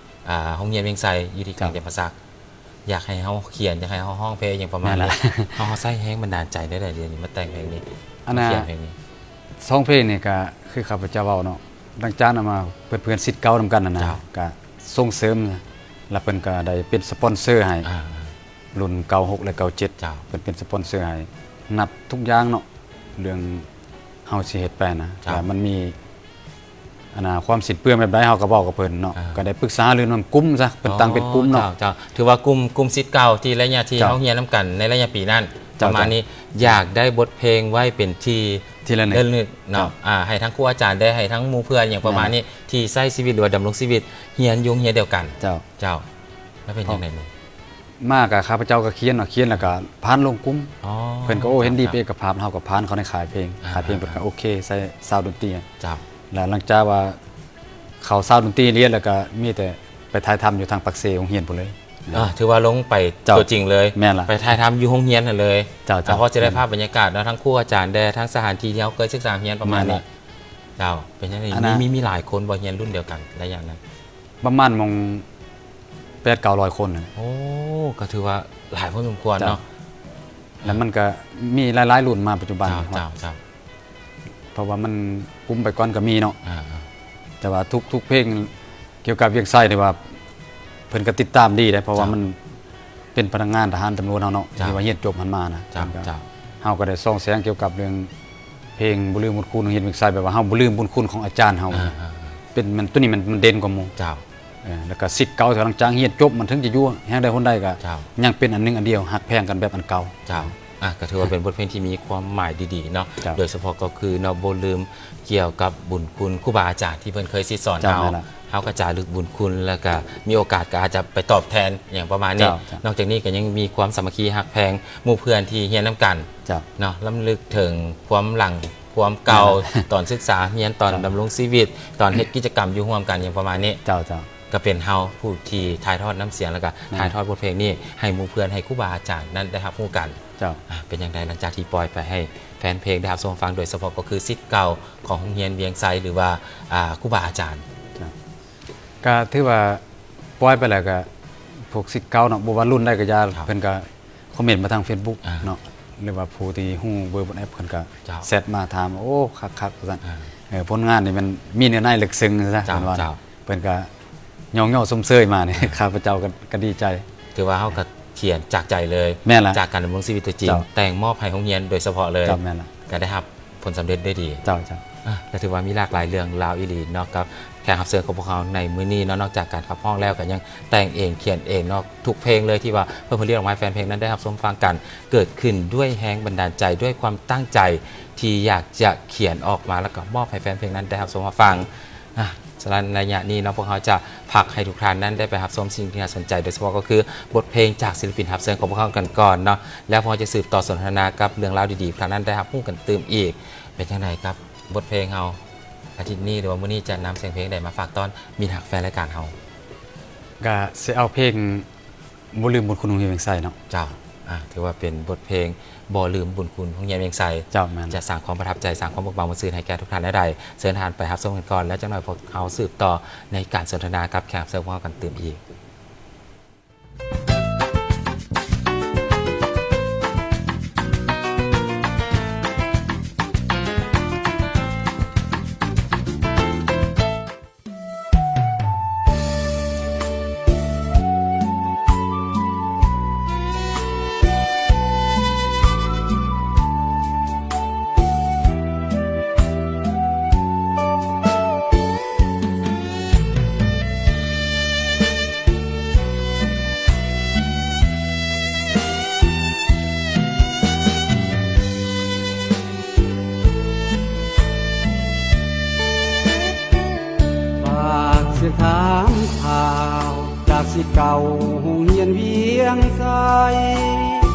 ອ່າ ໂຮງຮຽນວຽງໄຊ ຢູ່ທີ່ແຂວງ ເຈົ້າ ຈຳປາສັກ ຢາກໃຫ້ເຮົາຂຽນ ຢາກໃຫ້ເຮົາຮ້ອງເພງ ຫຍັງປະມານນີ້. ແມ່ນລະ. ເຮົາ ເຮົາໃຊ້ແຮງບັນດານໃຈແນວໃດດຽວນີ້ມາແຕ່ງເພງນີ້ ອັນນ່າ ມາຂຽນເພງນີ້? ສອງເພງນີ້ກະຄືຂ້າພະເຈົ້າເວົ້າເນາະ ຫຼັງຈາກນັ້ນມາເພື່ອນໆສິດເກົ່ານຳກັນຫັ້ນນະ. ເຈົ້າ. ກະສົ່ງເສີມ ແລ້ວເພິ່ນກະໄດ້ເປັນສະປອນເຊີໃຫ້ ອ່າ ລຸ້ນເກົ້າຫົກ ແລະ ເກົ້າເຈັດ. ເຈົ້າ. ເພິ່ນເປັນສະປອນເຊີໃຫ້ນຳທຸກຢ່າງເນາະ ເລື່ອງເຮົາຊິເຮັດໄປນະ. ເຈົ້າ. ແລ້ວມັນມີ ອັນນ່າ ຄວາມສິ້ນເປືອງແບບໃດ ເຮົາກໍເວົ້າກັບເພິ່ນເນາະ. ອ່າ ກໍໄດ້ປຶກສາຫາລືນຳກຸ່ມຊະ ເພິ່ນຕັ້ງເປັນກຸ່ມເນາະ. ອໍ ເຈົ້າ ເຈົ້າ. ຖືວ່າກຸ່ມ ກຸ່ມສິດເກົ່າທີ່ໄລຍະທີ່ ເຈົ້າ ເຮົາຮຽນນຳກັນໃນໄລຍະປີນັ້ນ ເຈົ້າ ປະມານນີ້ ເຈົ້າ ຢາກໄດ້ບົດເພງໄວ້ເປັນທີ່ ທີ່ລະນຶກ ທີ່ລະນຶກເນາະ. ເຈົ້າ. ອ່າ ໃຫ້ທັງຄູອາຈານໄດ້ ໃຫ້ທັງໝູ່ເພື່ອນ ຫຍັງປະມານນີ້ ແມ່ນລະ ທີ່ໃຊ້ຊີວິດ ຫຼືວ່າດຳລົງຊີວິດ ຮຽນຢູ່ໂຮງຮຽນດຽວກັນ. ເຈົ້າ. ເຈົ້າ. ແລ້ວເປັນຈັ່ງໃດນີ້? ມາກະຂ້າພະເຈົ້າກໍຂຽນເນາະ ຂຽນແລ້ວກະຜ່ານລົງກຸ່ມ. ອໍ ເພິ່ນກໍ ໂອ້ ເຫັນດີເປັນເອກະພາບ ເຮົາກໍຜ່ານເຂົ້າໃນຄ້າຍເພງ. ອ່າ ຄ້າຍເພງເພິ່ນກໍໂອເຄ ໃສ່ຊາວດົນຕີ. ເຈົ້າ. ແລ້ວຫຼັງຈາກວ່າເຂົ້າຊາວດົນຕີລຽນແລ້ວ ກໍມີແຕ່ໄປຖ່າຍທຳຢູ່ທາງປາກເຊໂຮງຮຽນພຸ້ນເລີຍ. ອ່າ ຖືວ່າລົງໄປ ເຈົ້າ ຕົວຈິງເລີຍ. ແມ່ນລະ. ໄປຖ່າຍທຳຢູ່ໂຮງຮຽນຫັ້ນເລີຍ. ເຈົ້າ ເຈົ້າ. ພໍຈະໄດ້ພາບບັນຍາກາດເນາະ ທັງຄູອາຈານແດ່ ທັງສະຖານທີ່ທີ່ເຮົາເຄີຍສຶກສາຮຽນປະມານນີ້. ແມ່ນລະ. ເຈົ້າ. ເປັນຈັ່ງໃດ? ອັນນ່າ ມີ ມີ ມີຫຼາຍຄົນບໍ່ ຮຽນລຸ້ນດຽວກັນໄລຍະນັ້ນ? ປະມານໝ່ອງແປດເກົ້າຮ້ອຍຄົນນະ. ໂອ້ ກໍຖືວ່າຫຼາຍພໍສົມຄວນເນາະ. ເຈົ້າ. ແລ້ວມັນກໍມີຫຼາຍໆລຸ້ນມາປັດຈຸບັນ. ເຈົ້າ ເຈົ້າ ເຈົ້າ. ເພາະວ່າມັນກຸ້ມໄປກ່ອນກໍມີເນາະ. ອ່າໆ. ແຕ່ວ່າທຸກໆເພງກ່ຽວກັບວຽງໄຊນີ້ວ່າ ເພິ່ນກໍຕິດຕາມດີເດ້ ເພາະວ່າ ເຈົ້າ ມັນເປັນພະນັກງານທະຫານຕຳຫຼວດເຮົາເນາະ. ເຈົ້າ. ທີ່ວ່າຮຽນຈົບຫັ້ນມານະ. ເຈົ້າ ເພິ່ນກໍ ເຈົ້າ. ເຮົາກໍໄດ້ສ່ອງແສງກ່ຽວກັບເລື່ອງ ເພງບໍ່ລືມບຸນຄຸນໂຮງຮຽນວຽງໄຊ ແບບວ່າເຮົາບໍ່ລືມບຸນຄຸນຂອງອາຈານເຮົາ. ອ່າໆໆ. ເປັນ ມັນ ຕົວນີ້ມັນ ມັນເດັ່ນກວ່າໝູ່. ເຈົ້າ. ເອີ ແລ້ວກໍສິດເກົ່າ ຫຼັງຈາກຮຽນຈົບມັນເຖິງຈະຢູ່ແຫ່ງໃດຄົນໃດກໍ ເຈົ້າ ຍັງເປັນອັນໜຶ່ງອັນດຽວ ຮັກແພງກັນແບບອັນເກົ່າ. ເຈົ້າ. ອ່າ ກໍຖືວ່າເປັນບົດເພງທີ່ມີຄວາມໝາຍດີໆເນາະ. ເຈົ້າ. ໂດຍສະເພາະກໍຄືເນາະ ບໍ່ລືມກ່ຽວກັບບຸນຄຸນຄູບາອາຈານທີ່ເພິ່ນເຄີຍສິດສອນເຮົາ. ເຈົ້າ ແມ່ນລະ. ເຮົາກໍຈະລະລຶກບຸນຄຸນ ແລ້ວກໍມີໂອກາດກໍອາດຈະໄປຕອບແທນຫຍັງປະມານນີ້. ເຈົ້າ ເຈົ້າ. ນອກຈາກນີ້ກໍຍັງມີຄວາມສາມັກຄີຮັກແພງໝູ່ເພື່ອນທີ່ຮຽນນຳກັນ. ເຈົ້າ. ເນາະ ລຳລຶກເຖິງຄວາມຫຼັງ ຄວາມເກົ່າ ແມ່ນລະ ຕອນສຶກສາຮຽນ ຕອນ ເຈົ້າ ດຳລົງຊີວິດ ຕອນເຮັດກິດຈະກຳຢູ່ຮ່ວມກັນຫຍັງປະມານນີ້. ເຈົ້າ ເຈົ້າ. ກໍເປັນເຮົາຜູ້ທີ່ຖ່າຍທອດນ້ຳສຽງ ແລ້ວກໍ ແມ່ນ ຖ່າຍທອດບົດເພງນີ້ໃຫ້ໝູ່ເພື່ອນ ໃຫ້ຄູບາອາຈານນັ້ນໄດ້ຮັບຮູ້ກັນ. ເຈົ້າ. ອ່າ ເປັນຈັ່ງໃດຫຼັງຈາກທີ່ປ່ອຍໄປໃຫ້ແຟນເພງໄດ້ຮັບຊົມຟັງ ໂດຍສະເພາະກໍຄືສິດເກົ່າຂອງໂຮງຮຽນວຽງໄຊ ຫຼືວ່າ ອ່າ ຄູບາອາຈານ? ເຈົ້າ. ກໍຖືວ່າປ່ອຍໄປແລ້ວກໍພວກສິດເກົ່າເນາະ ບໍ່ວ່າລຸ້ນໃດກໍຢ່າ ເພິ່ນກໍ ຄອມເມັນມາທາງເຟສບຸກ ອ່າ ເນາະ ຫຼືວ່າຜູ້ທີ່ຮູ້ເບີ WhatsApp ເພິ່ນກໍ ເຈົ້າ ແຊັດມາຖາມ ໂອ້ ຄັກໆ ວ່າຊັ້ນ. ອ່າ ເອີ ຜົນງານນີ້ມັນມີເນື້ອໃນເລິກເຊິ່ງຊະ ເຈົ້າ ເພິ່ນວ່າ. ເຈົ້າ. ເພິ່ນກໍຍ້ອງຍໍຊົມເຊີຍມານີ້ ອ່າ ຂ້າພະເຈົ້າກໍ ກໍດີໃຈ. ຖືວ່າເຮົາກໍຂຽນຈາກໃຈເລີຍ. ແມ່ນລະ. ຈາກການດຳລົງຊີວິດຕົວຈິງ. ເຈົ້າ. ແຕ່ງມອບໃຫ້ໂຮງຮຽນໂດຍສະເພາະເລີຍ. ເຈົ້າ ແມ່ນລະ. ກໍໄດ້ຮັບ ຜົນສຳເລັດດ້ວຍດີ. ເຈົ້າ ເຈົ້າ. ອ່າ ກໍຖືວ່າມີຫຼາກຫຼາຍເລື່ອງລາວອີ່ຫຼີເນາະ ກັບແຂກຮັບເຊີນຂອງພວກເຮົາໃນມື້ນີ້ເນາະ. ນອກຈາກການຂັບຮ້ອງແລ້ວ ກໍຍັງແຕ່ງເອງຂຽນເອງເນາະ ທຸກເພງເລີຍ ທີ່ວ່າເພິ່ນຜະລິດອອກມາໃຫ້ແຟນເພງນັ້ນໄດ້ຮັບຊົມຟັງກັນ ເກີດຂຶ້ນດ້ວຍແຮງບັນດານໃຈ ດ້ວຍຄວາມຕັ້ງໃຈທີ່ຢາກຈະຂຽນອອກມາ ແລ້ວກໍມອບໃຫ້ແຟນເພງນັ້ນໄດ້ຮັບຊົມຮັບຟັງ. ອ່າ ສະນັ້ນໄລຍະນີ້ເນາະ ພວກເຮົາຈະພັກໃຫ້ທຸກທ່ານນັ້ນໄດ້ໄປຮັບຊົມສິ່ງທີ່ໜ້າສົນໃຈ ໂດຍສະເພາະກໍຄືບົດເພງຈາກສິລະປິນຮັບເຊີນຂອງພວກເຮົາກັນກ່ອນເນາະ ແລ້ວພວກເຮົາຈະສືບຕໍ່ສົນທະນາກັບເລື່ອງລາວດີໆ ພວກທ່ານນັ້ນໄດ້ຮັບຮູ້ກັນຕື່ມອີກ. ເປັນຈັ່ງໃດກັບ ບົດເພງເຮົາ ອາທິດນີ້ ຫຼືວ່າມື້ນີ້ຈະນຳສຽງເພງໃດມາຝາກຕ້ອນມິດຮັກແຟນລາຍການເຮົາ? ກະຊິເອົາເພງບໍ່ລືມບຸນຄຸນໂຮງຮຽນວຽງໄຊເນາະ. ເຈົ້າ. ອ່າ ຖືວ່າເປັນບົດເພງບໍ່ລືມບຸນຄຸນໂຮງຮຽນວຽງໄຊ. ເຈົ້າ ແມ່ນ. ຈະສ້າງຄວາມປະທັບໃຈ ສ້າງຄວາມເບີກບານມ່ວນຊື່ນໃຫ້ແກ່ທຸກທ່ານແນວໃດ? ເຊີນທ່ານໄປຮັບຊົມກັນກ່ອນ ແລ້ວຈັກໜ່ອຍພວກເຮົາສືບຕໍ່ໃນການສົນທະນາກັບແຂກຮັບເຊີນຂອງເຮົາກັນຕື່ມອີກ. ຖາມຂ່າວຈາກສິດເກົ່າໂຮງຮຽນວຽງໄຊ,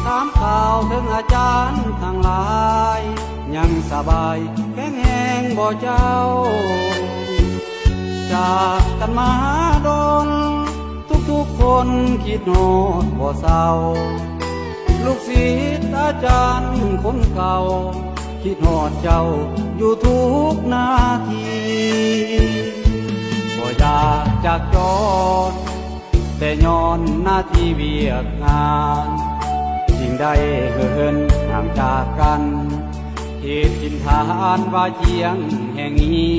ຖາມຂ່າວເຖິງອາຈານທັງຫຼາຍ ຍັງສະບາຍແຂງແຮງບໍ່ເຈົ້າ? ຈາກກັນມາດົນ ທຸກໆຄົນຄິດຮອດບໍ່ເຊົາ, ລູກສິດອາຈານຄົນເກົ່າ ຄິດຮອດເຈົ້າຢູ່ທຸກນາທີ. ບໍ່ຢາກຈາກຈອນ ແຕ່ຍ້ອນໜ້າທີ່ວຽກງານ ຈຶ່ງໄດ້ເຫີນຫ່າງຈາກກັນ ເຂດຖິ່ນຖານວ່າຈຽງແຫ່ງນີ້.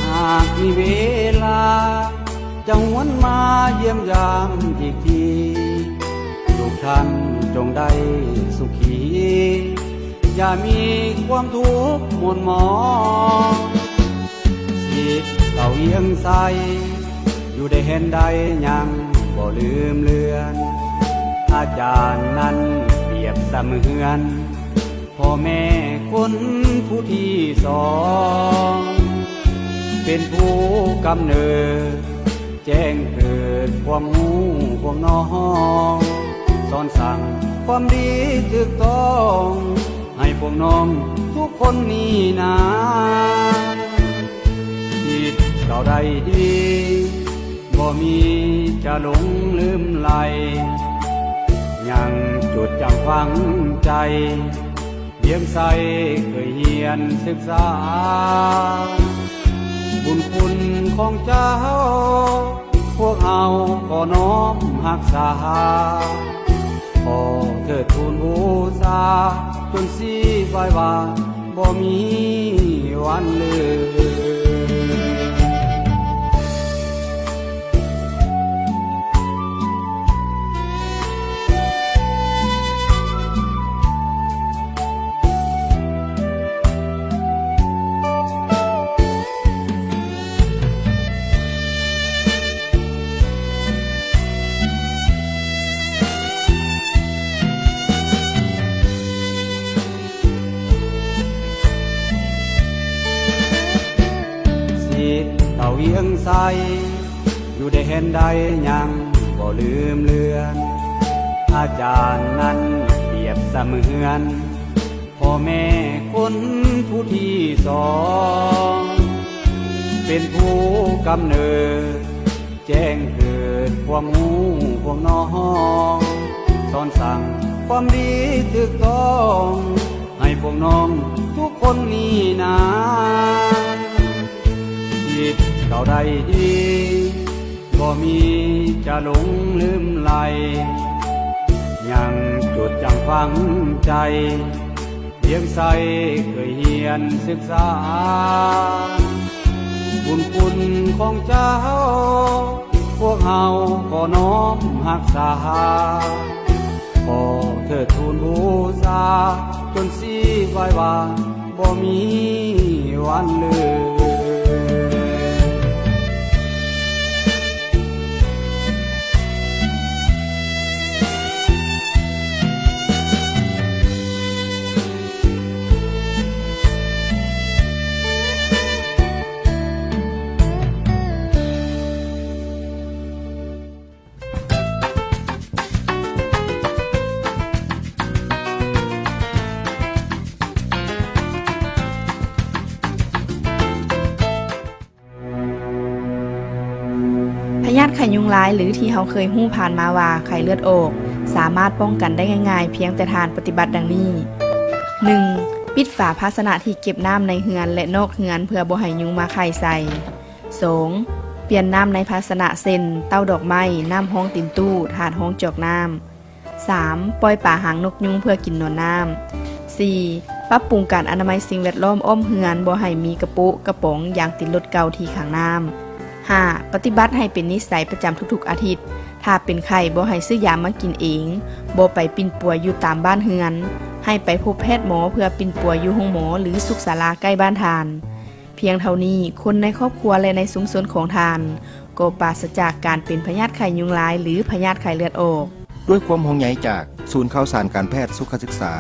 ຫາກມີເວລາ ຈະຫວນມາຢ້ຽມຢາມອີກທີ, ລູກທ່ານຈົ່ງໄດ້ສຸຂີ ຢ່າມີຄວາມທຸກໝົ່ນໝອງ. ສິດເກົ່າວຽງໄຊ ຢູ່ແດນໃດຍັງບໍ່ລືມເລືອນ, ອາຈານນັ້ນປຽບສະເໝືອນ ພໍ່ແມ່ຄົນຜູ້ທີສອງ ເປັນຜູ້ກຳເນີດ ແຈ້ງເກີດຄວາມຮູ້ພວກນ້ອງ, ສອນສັ່ງຄວາມດີຖືກຕ້ອງ ໃຫ້ພວກນ້ອງທຸກຄົນນີ້ນາ. ສິດເກົ່າໄດ້ດີ ບໍ່ມີຈະຫຼົງລືມໄຫຼ, ຍັງຈົດຈຳຝັງໃຈ ວຽງໄຊເຄີຍຮຽນສຶກສາ. ບຸນຄຸນຂອງເຈົ້າ ພວກເຮົາຂໍນ້ອມຮັກສາ, ຂໍເທີດທູນບູຊາ ຈົນຊີບໄວ້ວ່າ ບໍ່ມີວັນລືມ. ສິດເກົ່າວຽງໄຊ ຢູ່ແດນໃດຍັງບໍ່ລືມເລືອນ, ອາຈານນັ້ນປຽບສະເໝືອນ ພໍ່ແມ່ຄົນຜູ້ທີສອງ ເປັນຜູ້ກຳເນີດ ແຈ້ງເກີດຄວາມຮູ້ພວກນ້ອງ, ສອນສັ່ງຄວາມດີຖືກຕ້ອງ ໃຫ້ພວກນ້ອງທຸກຄົນນີ້ນາ. ສິດເກົ່າໄດ້ດີ ບໍ່ມີຈະຫຼົງລືມໄຫຼ, ຍັງຈົດຈຳຝັງໃຈ ວຽງໄຊເຄີຍຮຽນສຶກສາ. ບຸນຄຸນຂອງເຈົ້າ ພວກເຮົາຂໍນ້ອມຮັກສາ, ຂໍເທີດທູນບູຊາ ຈົນຊີບໄວ້ວ່າ ບໍ່ມີວັນລືມ. ພະຍາດໄຂ້ຍຸງລາຍ ຫຼື ທີ່ເຮົາເຄີຍຮູ້ຜ່ານມາວ່າໄຂ້ເລືອດອອກ ສາມາດປ້ອງກັນໄດ້ງ່າຍໆ ພຽງແຕ່ທ່ານປະຕິບັດດັ່ງນີ້: ໜຶ່ງ ປິດຝາພາຊະນະທີ່ເກັບນ້ຳໃນເຮືອນ ແລະ ນອກເຮືອນ ເພື່ອບໍ່ໃຫ້ຍຸງມາໄຂ່ໃສ່. ສອງ ປ່ຽນນ້ຳໃນພາຊະນະ ເຊັ່ນ ເຕົ້າດອກໄມ້, ນ້ຳຮອງຕີນຕູ້, ຖາດຮອງຈອກນ້ຳ. ສາມ ປ່ອຍປາຫາງນົກຍຸງເພື່ອກິນນອນນ້ຳ. ສີ່ ປັບປຸງການອະນາໄມສິ່ງແວດລ້ອມອ້ອມເຮືອນ, ບໍ່ໃຫ້ມີກະໂປະ, ກະປ໋ອງ, ຢາງຕີນລົດເກົ່າທີ່ຂັງນ້ຳ. ຫ້າ ປະຕິບັດໃຫ້ເປັນນິໄສປະຈຳທຸກໆອາທິດ. ຖ້າເປັນໄຂ້, ບໍ່ໃຫ້ຊື້ຢາມາກິນເອງ, ບໍ່ໄປປິ່ນປົວຢູ່ຕາມບ້ານເຮືອນ, ໃຫ້ໄປພົບແພດໝໍເພື່ອປິ່ນປົວຢູ່ໂຮງໝໍ ຫຼື ສຸກສາລາໃກ້ບ້ານທ່ານ. ພຽງເທົ່ານີ້, ຄົນໃນຄອບຄົວ ແລະ ໃນຊຸມຊົນຂອງທ່ານ ກໍປາສະຈາກການເປັນພະຍາດໄຂ້ຍຸງລາຍ ຫຼື ພະຍາດໄຂ້ເລືອດອອກ. ດ້ວຍຄວາມຫ່ວງໃຍຈາກສູນຂ່າວສານການແພດສຸຂະສຶກສາ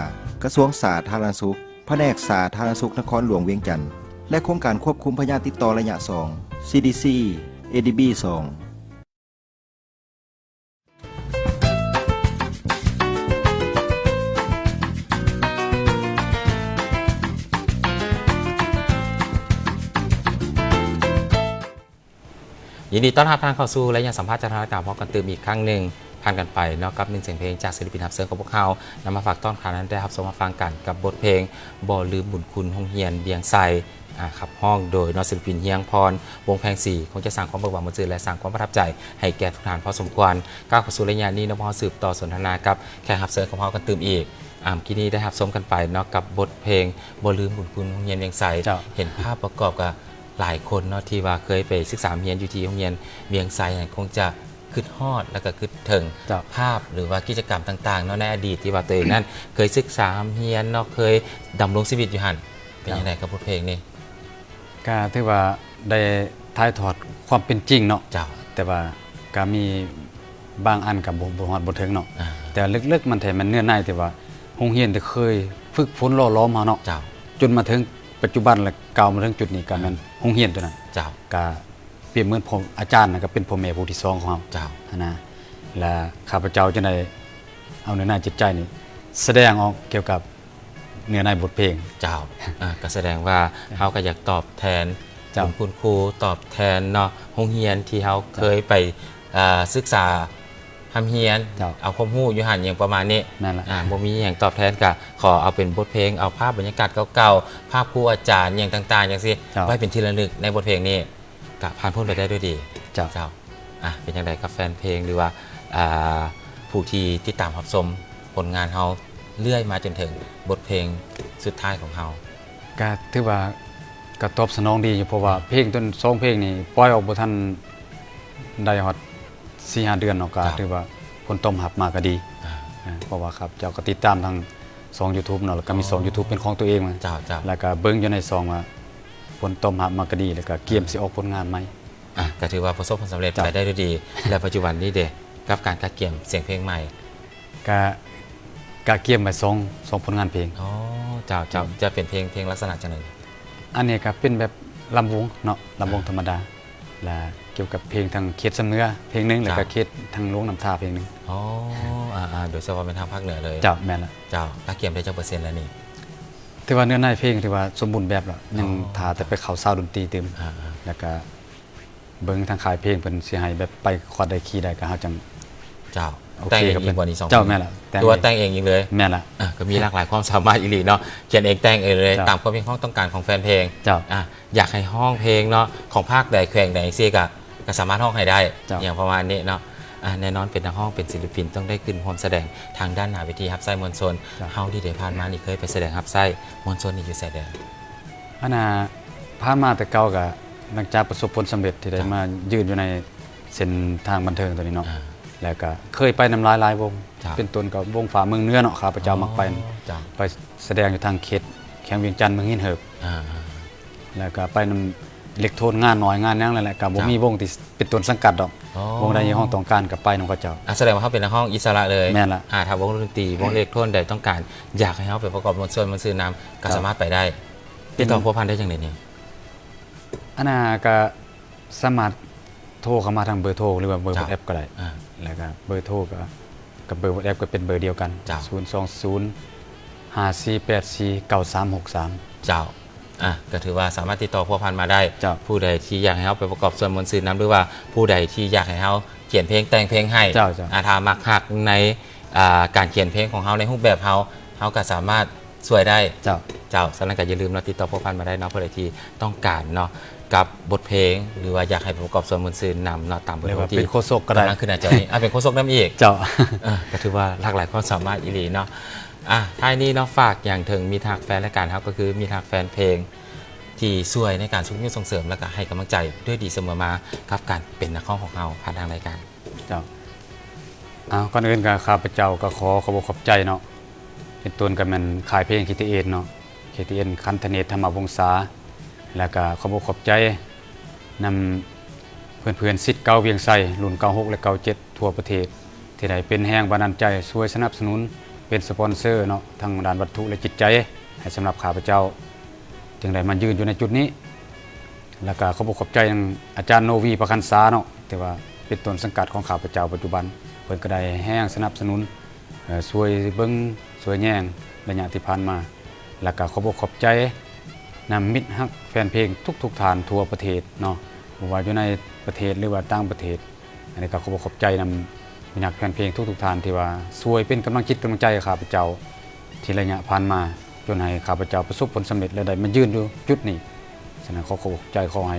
ກະຊວງສາທາລະນະສຸກ, ພະແນກສາທາລະນະສຸກນະຄອນຫຼວງວຽງຈັນ. ແລະ ໂຄງການຄວບຄຸມພະຍາດຕິດຕໍ່ໄລຍະສອງ ຊີດີຊີ ເອດີບີສອງ. ຍິນດີຕ້ອນຮັບທ່ານເຂົ້າສູ່ໄລຍະສຳພາດຈາກທາງລາຍການ ພໍ້ກັນຕື່ມອີກຄັ້ງໜຶ່ງ ຜ່ານກັນໄປເນາະ ກັບໜຶ່ງສຽງເພງຈາກສິນລະປິນຮັບເຊີນຂອງພວກເຮົາ ນຳມາຝາກຕ້ອນທ່ານໄດ້ຮັບຊົມຮັບຟັງກັນ ກັບບົດເພງ ບໍ່ລືມບຸນຄຸນໂຮງຮຽນວຽງໄຊ ອາ ຂັບຮ້ອງໂດຍເນາະ ສິນລະປິນ ຮຽງພອນ ວົງແພງສີ ຄົງຈະສ້າງຄວາມເບີກບານມ່ວນຊື່ນ ແລະ ສ້າງຄວາມປະທັບໃຈໃຫ້ແກ່ທຸກທ່ານພໍສົມຄວນ. ກ້າວເຂົ້າສູ່ໄລຍະນີ້ເນາະ ພວກເຮົາສືບຕໍ່ສົນທະນາກັບແຂກຮັບເຊີນຂອງເຮົາກັນຕື່ມອີກ. ອາ ເມື່ອກີ້ນີ້ໄດ້ຮັບຊົມກັນໄປເນາະ ກັບບົດເພງ ບໍ່ລືມບຸນຄຸນໂຮງຮຽນວຽງໄຊ. ເຈົ້າ. ເຫັນພາບປະກອບກັບຫຼາຍຄົນເນາະ ທີ່ວ່າເຄີຍໄປສຶກສາຮຽນຢູ່ທີ່ໂຮງຮຽນວຽງໄຊນັ້ນ ຄົງຈະຄຶດຮອດ ແລ້ວກໍຄຶດເຖິງ ເຈົ້າ. ພາບ ຫຼືວ່າກິດຈະກຳຕ່າງໆເນາະ ໃນອະດີດທີ່ວ່າຕົວເອງນັ້ນເຄີຍສຶກສາຮຽນເນາະ ເຄີຍດຳລົງຊີວິດຢູ່ຫັ້ນ. ເປັນ ເຈົ້າ. ຈັ່ງໃດກັບບົດເພງນີ້? ກະຖືວ່າໄດ້ຖ່າຍທອດຄວາມເປັນຈິງເນາະ. ເຈົ້າ. ແຕ່ວ່າກະມີບາງອັນກະບໍ່ ບໍ່ຮອດບໍ່ເຖິງເນາະ. ອາ. ແຕ່ເລິກໆມັນແທ້ແມ່ນເນື້ອໃນທີ່ວ່າໂຮງຮຽນທີ່ເຄີຍຝຶກຝົນຫຼໍ່ຫຼອມເຮົາເນາະ. ເຈົ້າ. ຈົນມາເຖິງປັດຈຸບັນ ແລະ ກ້າວມາເຖິງຈຸດນີ້ກະແມ່ນ ອາ ໂຮງຮຽນໂຕນັ້ນ. ເຈົ້າ. ກະປຽບເໝືອນພໍ່ ອາຈານນະກະເປັນພໍ່ແມ່ຜູ້ທີສອງຂອງເຮົາ. ເຈົ້າ. ຫັ້ນນະ ແລະ ຂ້າພະເຈົ້າຈຶ່ງໄດ້ເອົາເນື້ອໃນຈິດໃຈນີ້ສະແດງອອກກ່ຽວກັບ ເນື້ອໃນບົດເພງ. ເຈົ້າ. ອາ ກໍສະແດງວ່າ ເຈົ້າ. ເຮົາກໍຢາກຕອບແທນ ເຈົ້າ. ບຸນຄຸນຄູ ຕອບແທນເນາະ ໂຮງຮຽນທີ່ເຮົາ ເຈົ້າ. ເຄີຍໄປ ອາ ສຶກສາຮ່ຳຮຽນ ເຈົ້າ. ເອົາຄວາມຮູ້ຢູ່ຫັ້ນ ຫຍັງປະມານນີ້. ແມ່ນລະ. ອາ ບໍ່ມີຫຍັງຕອບແທນ ກໍຂໍເອົາເປັນບົດເພງ ເອົາພາບບັນຍາກາດເກົ່າໆ ພາບຄູອາຈານຫຍັງຕ່າງໆ ຈັ່ງຊີ້ ເຈົ້າ. ໄວ້ເປັນທີ່ລະລຶກໃນບົດເພງນີ້. ກະຜ່ານພົ້ນໄປໄດ້ດ້ວຍດີ. ເຈົ້າ. ເຈົ້າ. ອາ ເປັນຈັ່ງໃດກັບແຟນເພງ ຫຼືວ່າ ອາ ຜູ້ທີ່ຕິດຕາມຮັບຊົມຜົນງານເຮົາເລື້ອຍມາຈົນເຖິງບົດເພງສຸດທ້າຍຂອງເຮົາ? ກະຖືວ່າກະຕອບສະໜອງດີຢູ່ ເພາະວ່າ ອືມ ເພງຕົນ ສອງເພງນີ້ປ່ອຍອອກບໍ່ທັນໄດ້ຮອດສີ່ຫ້າເດືອນເນາະ ກະ ເຈົ້າ. ຖືວ່າຜົນຕອບຮັບມາກະດີ. ອາ ເພາະວ່າຂ້າພະເຈົ້າກະຕິດຕາມທາງຊ່ອງຢູທູບເນາະ ແລ້ວກະມີ ອໍ ຊ່ອງຢູທູບເປັນຂອງຕົວເອງ. ເຈົ້າໆ. ແລ້ວກະເບິ່ງຢູ່ໃນຊ່ອງວ່າ ຜົນຕອບຮັບມາກະດີ ແລ້ວກະກຽມ ອ່າ ຊິອອກຜົນງານໃໝ່. ອ່າ ກະຖືວ່າປະສົບຜົນສຳເລັດ ເຈົ້າ. ໄປໄດ້ດ້ວຍດີ. ເຈົ້າ. ແລ້ວປັດຈຸບັນນີ້ເດ ກັບການກະກຽມສຽງເພງໃໝ່? ກະ ກະກຽມໄວ້ສອງ ສອງຜົນງານເພງ. ອໍ ເຈົ້າໆ. ອືມ. ຈະເປັນເພງ ເພງລັກສະນະຈັ່ງໃດ? ອັນນີ້ກະເປັນແບບລຳວົງເນາະ ລຳວົງ ອ່າ ທຳມະດາ ແລະ ກ່ຽວກັບເພງທາງເຂດຊຳເໜືອເພງໜຶ່ງ ແລ້ວກະ ເຈົ້າ. ເຂດທາງຫຼວງນ້ຳທາເພງໜຶ່ງ. ອໍ ອ່າໆ ໂດຍສະເພາະແມ່ນທາງພາກເໜືອເລີຍ. ເຈົ້າ ແມ່ນລະ. ເຈົ້າ. ກະກຽມໄດ້ຈັກເປີເຊັນແລ້ວນີ້? ຖືວ່າເນື້ອໃນເພງຖືວ່າສົມບູນແບບແລ້ວ ຍັງ ອໍ ຖ້າແຕ່ໄປເຂົ້າຊາວດົນຕີຕື່ມ ອ່າໆ ແລ້ວກະເບິ່ງທາງຄ້າຍເພງເພິ່ນຊິໃຫ້ແບບໄປຄອດໃດຄີໃດ ກະເຮົາຈັ່ງ ເຈົ້າ ໂອເຄ ແຕ່ງເອງອີກບໍ່ນີ້ ສອງຄົນ? ເຈົ້າ ແມ່ນລະ ແຕ່ງ ຖືວ່າແຕ່ງເອງອີກເລີຍ. ແມ່ນລະ. ເອີ ກະມີຫຼາກຫຼາຍຄວາມສາມາດອີ່ຫຼີເນາະ ຂຽນເອງແຕ່ງເອງເລີຍ ເຈົ້າ. ຕາມຄວາມມີຄວາມຕ້ອງການຂອງແຟນເພງ. ເຈົ້າ. ອ່າ ຢາກໃຫ້ຮ້ອງເພງເນາະ ຂອງພາກໃດແຂວງໃດຈັ່ງຊີ້ກະ ກະສາມາດຮ້ອງໃຫ້ໄດ້ ເຈົ້າ. ຫຍັງປະມານນີ້ເນາະ. ອ່າ ແນ່ນອນເປັນນັກຮ້ອງ ເປັນສິນລະປິນ ຕ້ອງໄດ້ຂຶ້ນຮ່ວມສະແດງທາງດ້ານໜ້າເວທີຮັບໃຊ້ມວນຊົນ. ເຈົ້າ. ເຮົາທີ່ໄດ້ຜ່ານມານີ້ເຄີຍໄປສະແດງຮັບໃຊ້ມວນຊົນນີ້ຢູ່ໃສແດ່? ອັນນ່າ ຜ່ານມາແຕ່ເກົ່າກະຫຼັງຈາກປະສົບຜົນສຳເລັດທີ່ໄດ້ ເຈົ້າ. ມາຢືນຢູ່ໃນເສັ້ນທາງບັນເທີງໂຕນີ້ເນາະ ອ່າ ແລ້ວກະເຄີຍໄປນຳຫຼາຍໆວົງ ເຈົ້າ. ເປັນຕົ້ນກະວົງຟ້າເມືອງເໜືອເນາະ ຂ້າພະເຈົ້າ ອໍ ມັກໄປ ເຈົ້າ. ໄປສະແດງຢູ່ທາງເຂດແຂວງວຽງຈັນ ເມືອງຫີນເຫີບ ອ່າ ແລ້ວກະໄປນຳເລັກໂທນ ງານນ້ອຍງານຫຍັງນັ້ນແຫຼະ ກະບໍ່ ເຈົ້າ. ມີວົງທີ່ເປັນຕົ້ນສັງກັດດອກ. ອໍ ວົງໃດທີ່ຮ້ອງຕ້ອງການກະໄປນຳເຂົາເຈົ້າ. ອ່າ ສະແດງວ່າເຮົາເປັນນັກຮ້ອງອິດສະຫຼະເລີຍ. ແມ່ນລະ. ອ່າ ຖ້າວົງດົນຕີ ວົງເລັກໂທນໃດຕ້ອງການຢາກໃຫ້ເຮົາໄປປະກອບສ່ວນມ່ວນຊື່ນນຳ ກະ ເຈົ້າ. ສາມາດໄປໄດ້. ເປັນ ຕິດຕໍ່ພົວພັນໄດ້ຈັ່ງໃດນີ້? ອັນນ່າກະສາມາດໂທເຂົ້າມາທາງເບີໂທ ຫຼືວ່າເບີ ເຈົ້າ. ວັອດແອັບກະໄດ້. ອ່າ ແລ້ວກະເບີໂທກະ ກັບເບີວັອດແອັບກະເປັນເບີດຽວກັນ. ເຈົ້າ. ສູນສອງສູນ ຫ້າສີ່ແປດສີ່ ເກົ້າສາມຫົກສາມ. ເຈົ້າ. ອ່າ ກະຖືວ່າສາມາດຕິດຕໍ່ພົວພັນມາໄດ້. ເຈົ້າ. ຜູ້ໃດທີ່ຢາກໃຫ້ເຮົາໄປປະກອບສ່ວນມ່ວນຊື່ນນຳ ຫຼືວ່າຜູ້ໃດທີ່ຢາກໃຫ້ເຮົາຂຽນເພງແຕ່ງເພງໃຫ້ ເຈົ້າໆ. ອ່າ ຖ້າມັກຮັກໃນ ອ່າ ການຂຽນເພງຂອງເຮົາ ໃນຮູບແບບເຮົາ ເຮົາກະສາມາດ ຊ່ວຍໄດ້. ເຈົ້າ. ເຈົ້າ. ສະນັ້ນກະຢ່າລືມເນາະ ຕິດຕໍ່ພົວພັນມາໄດ້ເນາະ ຜູ້ໃດທີ່ຕ້ອງການເນາະ ກັບບົດເພງ ຫຼືວ່າຢາກໃຫ້ປະກອບສ່ວນມ່ວນຊື່ນນຳເນາະ ຕາມເບີໂທທີ່ ເປັນໂຄສົກກະໄດ້ ກຳລັງຂຶ້ນໜ້າຈໍນີ້. ອ່າ ເປັນໂຄສົກນຳອີກ. ເຈົ້າ. ເອີ ກະຖືວ່າຫຼາກຫຼາຍຄວາມສາມາດອີ່ຫຼີເນາະ. ອ່າ ທ້າຍນີ້ເນາະ ຝາກຫຍັງເຖິງມິດຮັກແຟນລາຍການເຮົາ ກະຄືມິດຮັກແຟນເພງ ທີ່ຊ່ວຍໃນການຊຸກຍູ້ສົ່ງເສີມ ແລ້ວກະໃຫ້ກຳລັງໃຈດ້ວຍດີສະເໝີມາ ກັບການເປັນນັກຮ້ອງຂອງເຮົາ ຜ່ານທາງລາຍການ. ເຈົ້າ. ເອົາ ກ່ອນອື່ນກະຂ້າພະເຈົ້າກະຂໍຂອບອົກຂອບໃຈເນາະ ເປັນຕົ້ນກະແມ່ນຄ້າຍເພງ ເຄທີເອັນ ເນາະ ເຄທີເອັນ ຄັນທະເນດ ທຳມະວົງສາ ແລ້ວກະຂອບອົກຂອບໃຈນຳເພື່ອນໆສິດເກົ່າວຽງໄຊ ລຸ້ນເກົ້າຫົກ ແລະ ເກົ້າເຈັດ ທົ່ວປະເທດ ທີ່ໄດ້ເປັນແຮງບັນດານໃຈ ຊ່ວຍສະໜັບສະໜູນ ເປັນສະປອນເຊີເນາະ ທັງດ້ານວັດຖຸ ແລະ ຈິດໃຈ ໃຫ້ສຳລັບຂ້າພະເຈົ້າ. ຈຶ່ງໄດ້ມາຢືນຢູ່ໃນຈຸດນີ້. ແລ້ວກໍຂອບອົກຂອບໃຈນຳອາຈານໂນວີ ພະຄັນສາເນາະ ທີ່ວ່າເປັນຕົ້ນສັງກັດຂອງຂ້າພະເຈົ້າປັດຈຸບັນ, ເພິ່ນກໍໄດ້ແຮງສະໜັບສະໜູນ ເອີ່ ຊ່ວຍເບິ່ງຊ່ວຍແຍງໄລຍະທີ່ຜ່ານມາ. ແລ້ວກໍຂອບອົກຂອບໃຈນຳມິດຮັກແຟນເພງທຸກໆທ່ານທົ່ວປະເທດເນາະ, ບໍ່ວ່າຢູ່ໃນປະເທດ ຫຼືວ່າຕ່າງປະເທດ. ອັນນີ້ກໍຂອບອົກຂອບໃຈນຳມິດຮັກແຟນເພງທຸກໆທ່ານ ທີ່ວ່າຊ່ວຍເປັນກຳລັງຈິດກຳລັງໃຈໃຫ້ຂ້າພະເຈົ້າ ທີ່ໄລຍະຜ່ານມາ ຈົນໃຫ້ຂ້າພະເຈົ້າປະສົບຜົນສຳເລັດ ແລະ ໄດ້ມາຢືນຢູ່ຈຸດນີ້. ສະນັ້ນ ຂໍຂອບໃຈ ຂໍໃຫ້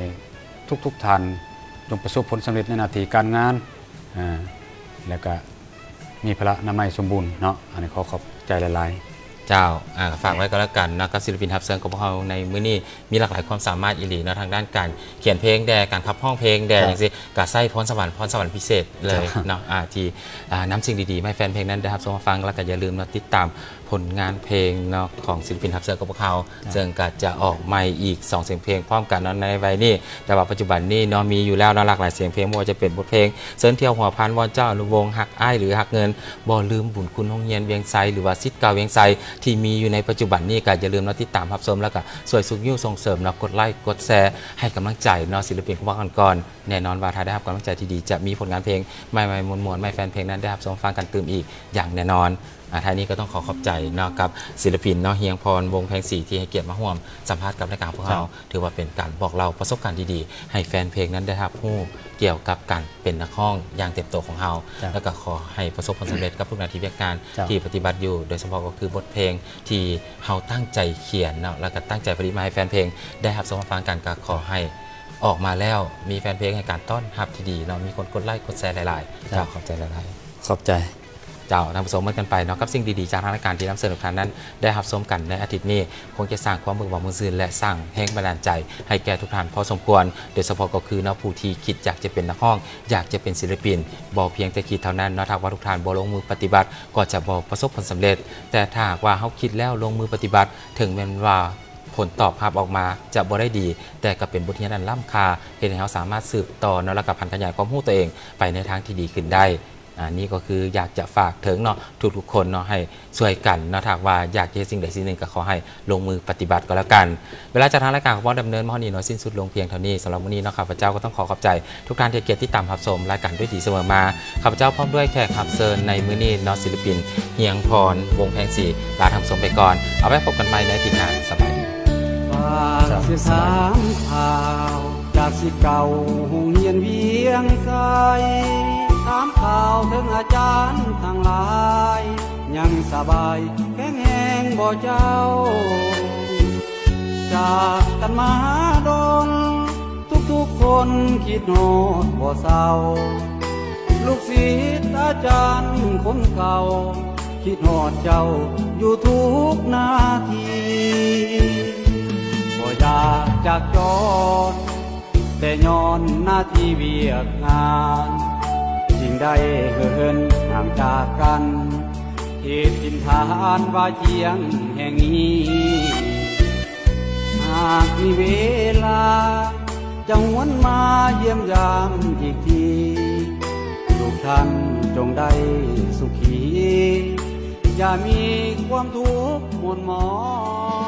ທຸກໆທ່ານ ຈົ່ງປະສົບຜົນສຳເລັດໃນໜ້າທີ່ການງານ ເອີ່ ແລະກະມີພະລະນາໄມສົມບູນເນາະ. ອັນນີ້ຂໍຂອບໃຈຫຼາຍໆ. ເຈົ້າ ອ່າ ຝາກໄວ້ກໍແລ້ວກັນເນາະ ກັບສິລະປິນຮັບເຊີນຂອງພວກເຮົາໃນມື້ນີ້ ມີຫຼາກຫຼາຍຄວາມສາມາດອີ່ຫຼີເນາະ ທາງດ້ານການຂຽນເພງແດ່ ການຂັບຮ້ອງເພງແດ່ ເຈົ້າ ຈັ່ງຊີ້ ກໍໃຊ້ພອນສະຫວັນ ພອນສະຫວັນພິເສດເລີຍ ເຈົ້າ ເນາະ ອ່າ ທີ່ ອ່າ ນຳສິ່ງດີໆມາໃຫ້ແຟນເພງນັ້ນໄດ້ຮັບຊົມຮັບຟັງ ແລ້ວກໍຢ່າລືມເນາະ ຕິດຕາມ ຜົນງານເພງເນາະ ຂອງສິລະປິນຮັບເຊີນຂອງພວກເຮົາ ເຈົ້າ ເຊິ່ງກໍຈະອອກໃໝ່ອີກສອງສຽງເພງພ້ອມກັນເນາະໃນໄວນີ້. ແຕ່ວ່າປັດຈຸບັນນີ້ເນາະ ມີຢູ່ແລ້ວເນາະ ຫຼາກຫຼາຍສຽງເພງ ບໍ່ວ່າຈະເປັນບົດເພງເຊີນທ່ຽວຫົວພັນ ວອນເຈົ້າອະນຸວົງ ຮັກອ້າຍ ຫຼື ຮັກເງິນ ບໍ່ລືມບຸນຄຸນໂຮງຮຽນວຽງໄຊ ຫຼືວ່າສິດເກົ່າວຽງໄຊ ທີ່ມີຢູ່ໃນປັດຈຸບັນນີ້ ກໍຢ່າລືມເນາະ ຕິດຕາມຮັບຊົມ ແລ້ວກໍຊ່ວຍຊຸກຍູ້ສົ່ງເສີມເນາະ ກົດໄລກ໌ ກົດແຊ ໃຫ້ກຳລັງໃຈເນາະ ສິລະປິນຂອງພວກເຮົາກ່ອນ. ແນ່ນອນວ່າຖ້າໄດ້ຮັບກຳລັງໃຈທີ່ດີ ຈະມີຜົນງານເພງໃໝ່ໆມ່ວນໆ ໃຫ້ແຟນເພງນັ້ນໄດ້ຮັບຊົມຟັງກັນຕື່ມອີກຢ່າງແນ່ນອນ. ອ່າ ທ້າຍນີ້ກໍຕ້ອງຂໍຂອບໃຈເນາະ ກັບສິລະປິນເນາະ ຮຽງພອນ ວົງແພງສີ ທີ່ໃຫ້ກຽດມາຮ່ວມສຳພາດກັບລາຍການຂອງພວກເຮົາ ເຈົ້າ ຖືວ່າເປັນການບອກເລົ່າປະສົບການດີໆ ໃຫ້ແຟນເພງນັ້ນໄດ້ຮັບຮູ້ກ່ຽວກັບການເປັນນັກຮ້ອງຢ່າງເຕັມໂຕຂອງເຮົາ ເຈົ້າ ແລ້ວກໍຂໍໃຫ້ປະສົບຜົນສຳເລັດກັບທຸກໜ້າທີ່ວຽກງານ ເຈົ້າ ທີ່ປະຕິບັດຢູ່ ໂດຍສະເພາະກໍຄືບົດເພງທີ່ເຮົາຕັ້ງໃຈຂຽນເນາະ ແລ້ວກໍຕັ້ງໃຈຜະລິດມາໃຫ້ແຟນເພງໄດ້ຮັບຊົມຮັບຟັງກັນ ກໍຂໍໃຫ້ອອກມາແລ້ວມີແຟນເພງໃຫ້ການຕ້ອນຮັບທີ່ດີເນາະ ມີຄົນກົດໄລກ໌ ກົດແຊຫຼາຍໆ. ເຈົ້າ ເຈົ້າ ຂອບໃຈຫຼາຍໆ. ຂອບໃຈ. ເຈົ້າ ທ່ານຜູ້ຊົມ ເໝິດກັນໄປເນາະ ກັບສິ່ງດີໆຈາກທາງລາຍການທີ່ນຳເສນທຸກທ່ານນັ້ນ ໄດ້ຮັບຊົມກັນໃນອາທິດນີ້ ຄົງຈະສ້າງຄວາມເບີກບານມ່ວນຊື່ນ ແລະ ສ້າງແຮງບັນດານໃຈໃຫ້ແກ່ທຸກທ່ານພໍສົມຄວນ ໂດຍສະເພາະກໍຄືເນາະ ຜູ້ທີ່ຄິດຢາກຈະເປັນນັກຮ້ອງ ຢາກຈະເປັນສິລະປິນ ບໍ່ພຽງແຕ່ຄິດເທົ່ານັ້ນເນາະ ຖ້າຫາກວ່າທຸກທ່ານບໍ່ລົງມືປະຕິບັດ ກໍຈະບໍ່ປະສົບຜົນສຳເລັດ. ແຕ່ຖ້າຫາກວ່າເຮົາຄິດແລ້ວລົງມືປະຕິບັດ ເຖິງແມ່ນວ່າຜົນຕອບຮັບອອກມາຈະບໍ່ໄດ້ດີ ແຕ່ກໍເປັນບົດຮຽນອັນລ້ຳຄ່າ ເຮັດໃຫ້ເຮົາສາມາດສືບຕໍ່ເນາະ ແລ້ວກໍຜັນຂະຫຍາຍຄວາມຮູ້ຕົວເອງໄປໃນທາງທີ່ດີຂຶ້ນໄດ້. ອັນນີ້ກໍຄືຢາກຈະຝາກເຖິງເນາະ ທຸກໆຄົນເນາະ ໃຫ້ຊ່ວຍກັນເນາະ ຖ້າຫາກວ່າຢາກຈະເຮັດສິ່ງໃດສິ່ງໜຶ່ງ ກໍຂໍໃຫ້ລົງມືປະຕິບັດກໍແລ້ວກັນ. ເວລາຈາກທາງລາຍການຂອງພວກເຮົາດຳເນີນມາຮອດນີ້ເນາະ ສິ້ນສຸດລົງພຽງເທົ່ານີ້. ສຳລັບມື້ນີ້ເນາະ ຂ້າພະເຈົ້າກໍຕ້ອງຂໍຂອບໃຈທຸກທ່ານທີ່ໃຫ້ກຽດຕິດຕາມຮັບຊົມລາຍການດ້ວຍດີສະເໝີມາ. ຂ້າພະເຈົ້າພ້ອມດ້ວຍແຂກຮັບເຊີນໃນມື້ນີ້ເນາະ ສິລະປິນຮຽງພອນ ວົງແພງສີ ລາທ່ານຜູ້ຊົມໄປກ່ອນ. ເອົາໄວ້ພົບກັນໃໝ່ໃນອາທິດໜ້າ. ສະບາຍດີ. ຝາກເສຍຖາມຂ່າວຈາກສິດເກົ່າໂຮງຮຽນວຽງໄຊ, ຖາມຂ່າວເຖິງອາຈານທັງຫຼາຍ ຍັງສະບາຍແຂງແຮງບໍ່ເຈົ້າ? ຈາກກັນມາດົນ ທຸກໆຄົນຄິດຮອດບໍ່ເຊົາ, ລູກສິດອາຈານຄົນເກົ່າ ຄິດຮອດເຈົ້າຢູ່ທຸກນາທີ. ບໍ່ຢາກຈາກຈອນ ແຕ່ຍ້ອນໜ້າທີ່ວຽກງານ ຈຶ່ງໄດ້ເຫີນຫ່າງຈາກກັນ ເຂດຖິ່ນຖານວ່າຈຽງແຫ່ງນີ້. ຫາກມີເວລາ ຈະຫວນມາຢ້ຽມຢາມອີກທີ, ລູກທ່ານຈົ່ງໄດ້ສຸຂີ ຢ່າມີຄວາມທຸກໝູນໝອງ.